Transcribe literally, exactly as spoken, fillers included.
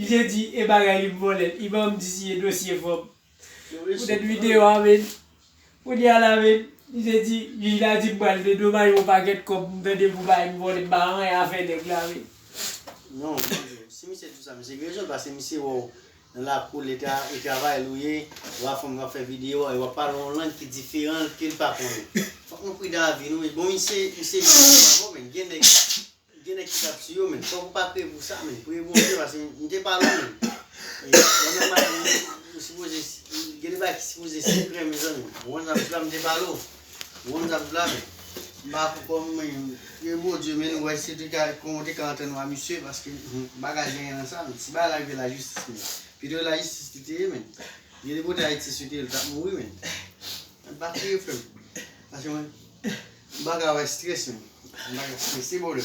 Misye di e bagay li m vòlè l. Li ban m di siye dosye fanm. Poutèt videyo a, men. Kounye a la, men, misye di, jij la di m pral dedomaj yon pakèt kòb, m tande pou bagay m vòlè, m pa anyen a fè nèg la, men. Non, si misye di sa, misye gen rezon, paske misye wè w nan lakou, li ta, li travay, li ye, w ap fanm, w ap fè videyo, w ap pale yon lang ki diferan, ke l pa konnen. Fòk nou pridan avè nou, men bon, misye, misye vin avè w, men, gen nèg, gen nèg ki t ap sou yo, men, fòk ou pa kriye pou sa, men, priye Bondye, paske m te pale w, men. E, bon, nòmal, ou, ou sipoze, gen de bagay ki sipoze sekrè, mezanmi. Ou konn sa m di la, m te pale w. Ou konn sa m di la, men. M pa konprann, men, priye Bondye, men, nou wè si te ka, kòman te ka antann w a misye, paske, hmm, bagay genyen nan sa, men. Si bagay la rive lajistis, men. Pito lajistis li te ye, men. Gen de kote Ayiti si te ye, l t ap mouri, men. M pa kriye, frè m. Paske mwen, m pa ka wè strès, men. M pa ka strese, bòlè.